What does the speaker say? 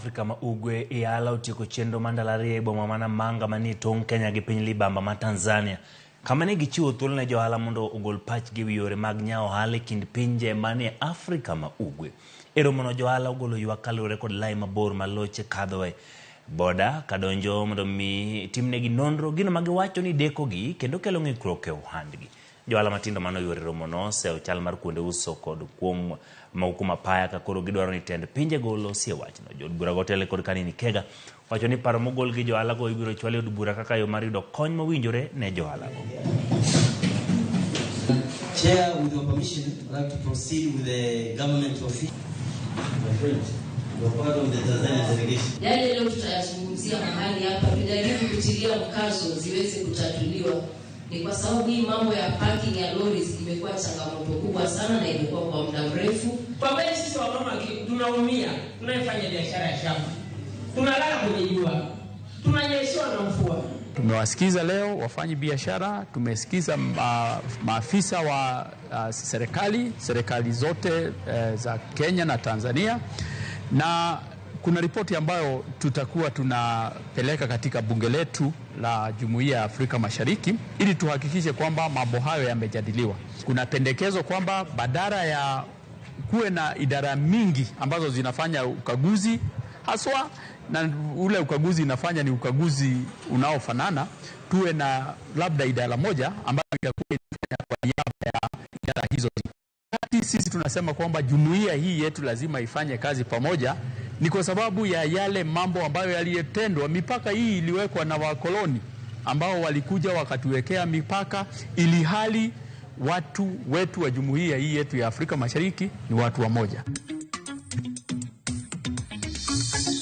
Afrika ma Ugwe EALA otieko chenro mar ndalo ariyo e boma ma Namanga manie tong' Kenya gi piny libamba ma Tanzania, kama ne gichiwo thuolo ne johala mondo ogol pachgi e wi yore mag nyawo ohala e kind pinje manie Afrika ma Ugwe. E romono johala ogolo ywak kaluwore kod lai mabor ma loche kadhoe boda kadonjo mondo mi timnegi nonro gino ma giwacho ni dekogi kendo kelo ng'ikruok e ohandgi. Johala matindo mane oyuoro e romono oseyo chal mar kuonde uso kod kuong' moko kuom apaya ka koro gidwaro ni tend pinjego olosie wachno. Jood bura go otele kod Kanini Kega wacho ni paro mogol gi johala go ibiro chwal e od bura kaka yo mar yudo kony mowinjore ne johala go. Chair, with your permission, I'd like to proceed with the government official. My friend, you are part of the Tanzania delegation. Yale leo tutayazungumzia mahali hapa, tujaribu kutilia mkazo ziweze kutatuliwa, ni kwa sababu hii mambo ya parking ya lorries imekuwa changamoto kubwa sana na imekuwa kwa muda mrefu. Kwa kweli sisi wamama tunaumia, tunayefanya biashara ya shamba tunalala kwenye jua, tunanyeshewa na mvua. Tumewasikiza leo wafanyi biashara, tumesikiza maafisa wa serikali zote za Kenya na Tanzania, na kuna ripoti ambayo tutakuwa tunapeleka katika bunge letu la Jumuiya ya Afrika Mashariki ili tuhakikishe kwamba mambo hayo yamejadiliwa. Kuna pendekezo kwamba badala ya kuwe na idara mingi ambazo zinafanya ukaguzi haswa, na ule ukaguzi inafanya ni ukaguzi unaofanana, tuwe na labda idara moja ambayo itakuwa inafanya kwa niaba ya idara hizo. Wakati sisi tunasema kwamba jumuiya hii yetu lazima ifanye kazi pamoja, ni kwa sababu ya yale mambo ambayo yaliyotendwa. Mipaka hii iliwekwa na wakoloni ambao walikuja wakatuwekea mipaka, ili hali watu wetu wa jumuiya hii yetu ya Afrika Mashariki ni watu wamoja.